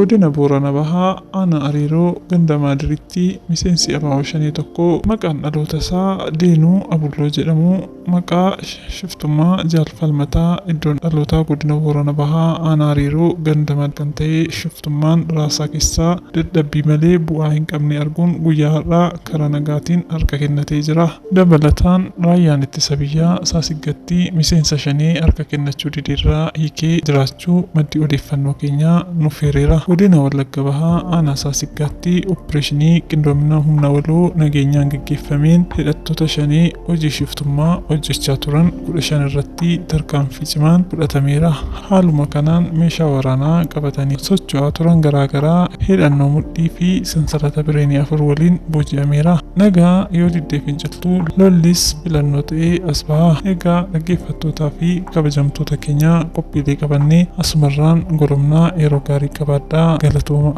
Godina Boorana Bahaa Aanaa Areeroo ganda Maadiritti miseensi ABO Shanee tokko maqaan dhaloota isaa Deenuu Abulloo jedhamu maqaa shiftummaa Jaal Falmataa iddoon dhalootaa godina Boorana Bahaa Aanaa Areeroo ganda Maad kan ta'e shiftummaan raasaa keessaa dadhabbii malee bu'aa hin qabne arguun guyyaa har'aa karaa nagaatiin harka kennatee jira. Dabalataan raayyaan ittisa biyyaa Saasiggatti miseensa Shanee harka kennachuu diderraa hiikee jiraachuu maddi odeeffannoo keenyaa nuuf eereera. Godina Wallagga Bahaa Aanaa Saasiggaatti Oppireeshinii qindoomina humna waloo nageenyaan gaggeeffameen hidhattoota Shanee hojii shiftummaa hojjechaa turan 15 irratti tarkaanfii cimaan fudhatameera. Haaluma kanaan meeshaa waraanaa qabatanii socho'aa turan garaagaraa hidhannoo mudhii fi sansalata bireenii 4 waliin booji'ameera. Nagaa yoo diddee finciltuu lollis filannoo ta'ee as baha. Egaa dhaggeeffattootaa fi kabajamtoota keenyaa qophiilee qabannee asumarraan goromnaa yeroo gaarii qabaadhaa galatooma.